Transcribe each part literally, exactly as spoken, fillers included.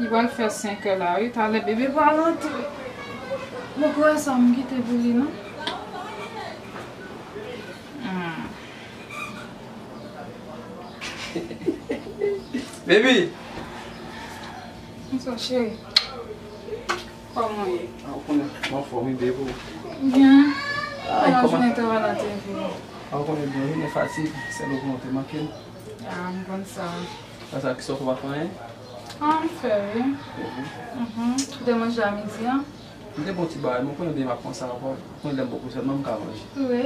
Li pral fè senk è la, wi. Talè bebe pral antre. Mwen kwè sa m kite pou li, non? Hmm. Baby! Bonsoir, chéri. Kòman w ye? Ah, ou konnen, m anfòm, wi, baby. Byen. Ay, kòman jounen te va la, te vini? Ah, ou konnen byen, wi, men fatig, sèl ou konnen te manke m. Ah, m konn sa. Sa, sa, ki sòt ou pa fè anyen? Ah, m fè, wi. Mhm. Mhm. Ou te manje a midi an? M te bon ti bagay, men ou konnen demen ap konsa ankò. Ou konnen lè m poko sèlman m ka manje. Wi,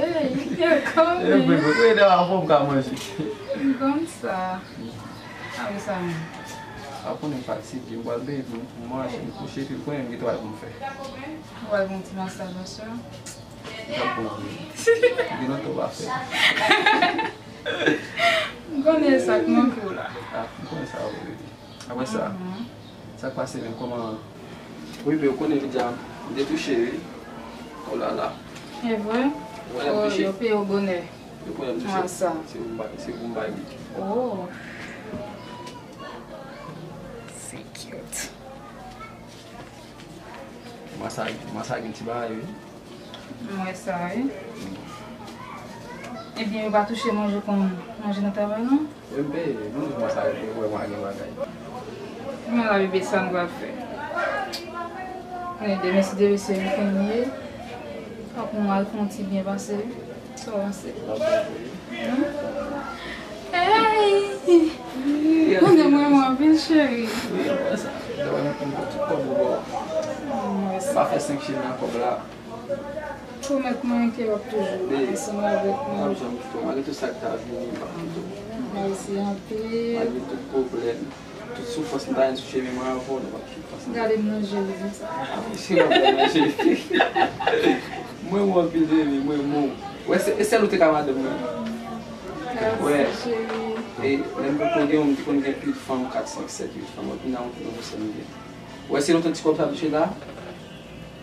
yo konnen. E vre, ou konnen lè m ap fò m ka manje. M konn sa. A wi, sa menm. A konnen m fatige, m pral benyen pou m manje, m kouche, epi m konnen m gen travay pou m fè. Ou pral gen yon ti masaj aswè? Li t ap bon vre. M gen lontan w pa fè. M konnen sa k manke w la. Ah, m konnen sa vre, wi. Apre sa, sa k pase menm? Kòman? Wi, men ou konnen Vidya, m te touche, wi. Oh la la. E vre? Wè, m touche. Yo peye w bonè. Yo peye m touche. Ah, sa. Se pou m bay, se pou m bay li. Oh. Se cute. Masaj, masaj gen ti bagay, wi. M wè sa, wi. Ebyen, yo pa touche manje kon manje nan travay, non? Yo m peye, bon, masaj, yo wè mwen gen bagay. Men la, bebe, sa n pral fè? Men demen, si Dye vle, se wikenn li ye. Fòk nou al fè yon ti byen pase, wi. Sa w panse? Hey! Wi, mwen renmen w anpil, cheri. Wi, mwen sa. Mwen konn tout kòb ou ba w. Mwen sa. Pa fè senk chili nan kòb la. Pwomèt mwen ke w ap toujou ansanm avèk mwen. M p ap janm kite w. Malgre tout sa k ta vini, m p ap kite w. Mèsi anpil. Malgre tout pwoblèm. Tout soufrans m ta jwenn sou chemen mwen avè w, nou p ap jwenn fasil. Gade m nan je w, di sa. Ah, mesye, m ap gade nan je. Mwen, mwen anpil, bebe, mwen, mwen. Wè, se, e sèl ou te ka madanm mwen. Wè. Mèsi, cheri. E, lè m te konn gen, m te konn gen pil fanm, kat, senk, sèt, uit fanm. Wè, kounye a, yon sèl m gen. Wè, se lontan ti kòb sa touche la.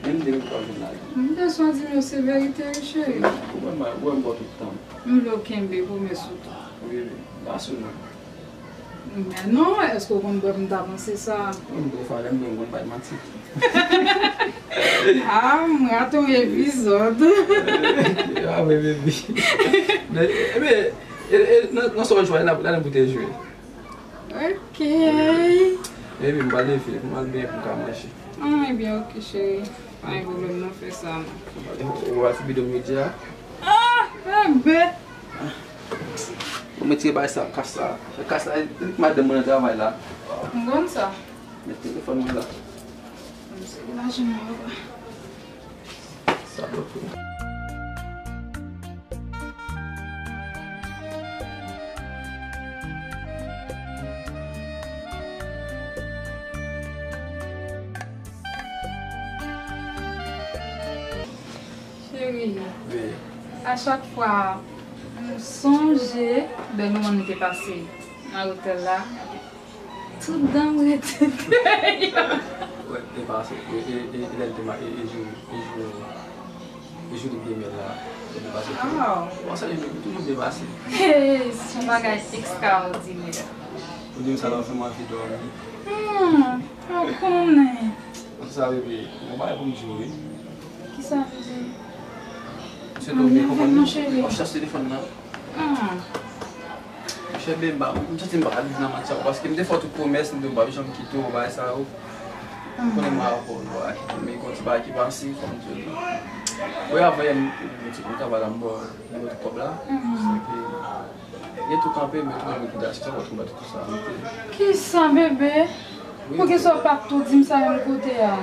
Menm de mil twa jwenn la. M bezwen di m yo se verite, wi, cheri. Ou wè m, ou wè m ba w tout tan m. M vle w kenbe pwomès ou tou. Wi, wi. Ba sou non. Men non, èske w konn bwè m ta panse sa? Wi, m tro fò, lè m bwè m konn bay manti. Ah, m rate yon epizòd. Ah, wi, baby. Men, e, men, e, e, nan, nan sa w jwe la, la, pou te jwe. Ok. Baby, m pral leve, pou m al benyen pou m ka manje. Ah, ebyen, ok, cheri. Pa gen pwoblèm, non, fè sa, non. Ou wè ti bidon m yo di a? Ah, bebe! Ou mete bay sa, kas la. Kas la, e madanm mwen nan travay la. M konn sa. Met telefòn mwen la. M se lajan mwen, papa. Sa bon pou ou. Cheri, a chak fwa m sonje bèl moman nou te pase nan otèl la, tout dan m rete deyò. Wè, e pase, e, e, e, e lè l te ma-, e, e jou, e jou, e jou li te mèt la, e li pase tou. Aw. Bon, sa, li toujou byen pase. Hey, se yon bagay ekstraòdinè. Ou di m sa la, w fè m anvi dòmi. Hmm, ou konnen. Sa, bebe, yon bagay pou m di w, wi. Kisa, bebe? Mwen konprann, non, cheri. Ou chache telefòn nan. Hmm. Monchè, ben, m pa, m santi m pa ka viv nan mond sa yo, paske m te fè w tout pwomès, m di w m p ap janm kite w, bagay sa yo. M konnen m pa rapò, m pa ka kite w, men gon ti bagay ki pase, fò m di w li. Wi, avan yè, m, m, m, m travay la, m ba w, m ba w tout kòb la. Mhm. Sa ke, gen tou kanpe, men tou gen likidasyon, sa, m pa tou ba tout sa, m te. Kisa, bebe? Poukisa w pa t tou di m sa menm kote a?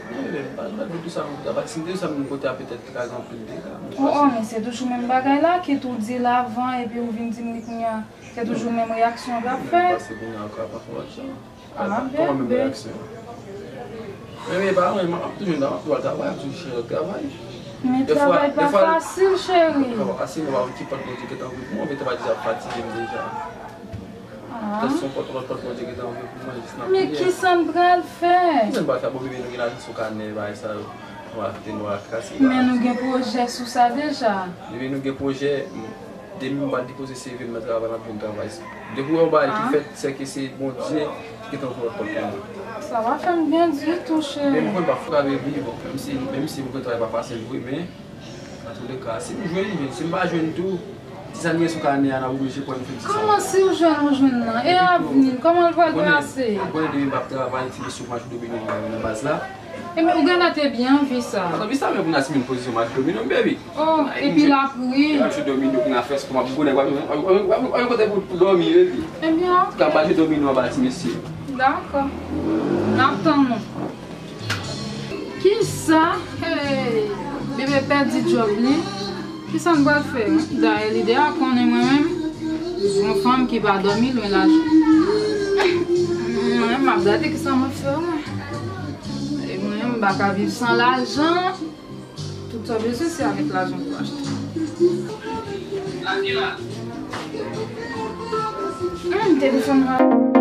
Wi, men, m pa, m pa t di w sa menm kote a, paske si m te di w sa menm kote a, petèt te ka gen anpil dega. Oh, oh, men se toujou menm bagay la, kit ou di l avan, epi ou vin di m li kounye a. Se toujou menm reyaksyon w t ap fè. Pase kounye a ankò, pa fè lòt jan. Ah, kòman menm reyaksyon? Men, men, pa mwen, m ap toujou nan, m ap toujou al travay, m ap toujou chèche lòt travay. Men travay pa fasil, cheri. Travay pa fasil, men pa ki pòt Bondye gentan ouvri pou mwen, men travay deja ap fatige m deja. Ah. Petèt se yon pòt, lòt pòt Bondye gentan ouvri pou mwen, jis nan priyè. Men kisa n pral fè? Kisa n pral fè? Bon, bebe, nou gen lajan sou kanè, bagay sa yo. Nou achte, nou al kase. Men nou gen pwojè sou sa deja. Bebe, nou gen pwojè, demen m pral depoze C V m nan travay, m ap jwenn travay. Depi w wè yon bagay ki fèt, sèke se Bondye ki gentan ouvri lòt pòt pou mwen. Sa pa fè m byen ditou, cheri. Men m konn pafwa, baby, bon, menm si, menm si m konn travay pa fasil vre, men, antouleka, si m jwenn, jwenn. Si m pa jwenn tou, ti sa n gen sou kanè a, n ap oblije pran fè ti sa. Kòman si w jwenn, ou jwenn nan? E avni, kòman l pral trase? Ou konnen depi m p ap travay, ti mesye m ap jwe domino nan baz la. Ebyen, ou genlè te byen anvi sa. Anvi sa, men pou n asime n pozisyon m ap jwe domino, baby. Oh, epi l ap ri. Epi l ap jwe domino pou n a fè, kòman pou konnen, w ap, w ap, w ap, w ap kote pou, pou dòmi, baby. Ebyen, ok. Ka m pa jwe domino anba ti mesye. Dakò. N ap tann ou. Kisa? Hey, bebe pèdi djòb li. Kisa n pral fè? Dayè, lidè a konnen mwen menm, yon fanm ki pa dòmi lwen lajan. Mwen menm, m ap gade kisa mwen fè, wi. E mwen menm, m pa ka viv san lajan. Tout sa w bezwen, se avèk lajan pou w achte. Hmm, telefòn mwen.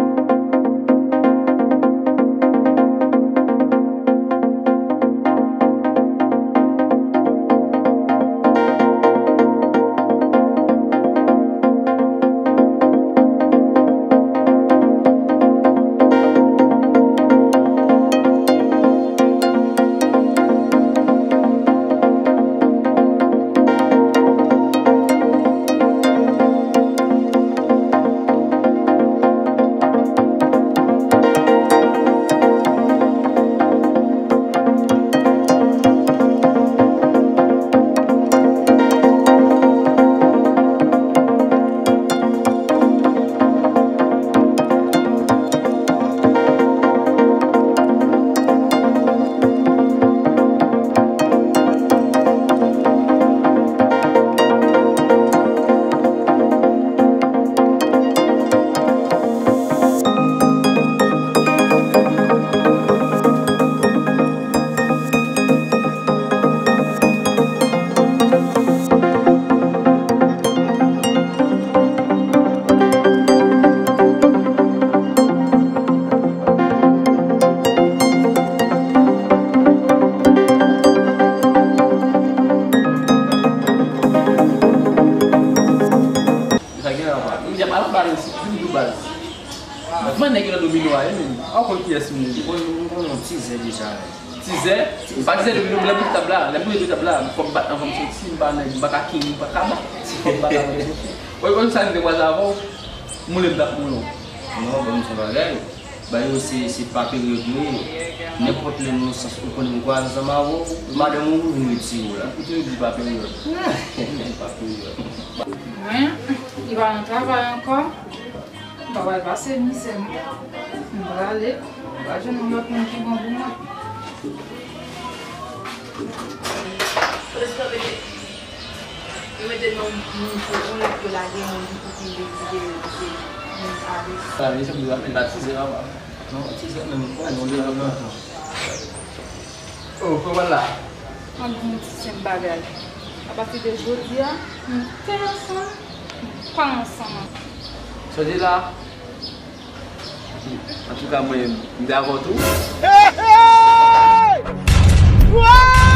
Sa gen anba. M di ap al anba isit, vin di baz. Van nèg yo nan domino a, wi, menm. A w konn kiyès m ye? M konn, m konn yon tizè deja, menm. Tizè? M pa tizè domino, lè m bout tab la, lè m bout tab la, fò m bat anvan m soti, m pa nèg, m pa ka kenbe, m pa ka bat. Fò m bat anvan m soti. Ou, ou konn sa m te kwaze avè w? Moule m t ap moule w. Non, ban m di yon bagay. Ba yo se, se pa peryòd yo ye. Nenpòt lè nan yon sans ou konnen m kwaze ansanm avè w, madanm ou vin retire w la. Ou toujou di pa peryòd. Ou di pa peryòd. Mwen, li pa nan travay ankò. M pa pral pase mizè, non. M prale, m pral jwenn yon lòt moun ki bon pou mwen. Yo mete nan moun pou yon lòt, yo lage moun pou ki de, ki de, ki de moun avè. Sa, mesye, m di w ap enpatize la, wa. Non, tizè menm, w konnen, yon de lòt nan tan. Oh, kòman la? An nou ti senp bagay. Apati de jodi a, nou te ansanm, nou pa ansanm ankò. Sa w di la? Antouka, mwen, m dakò tou. Hey, hey! Wow!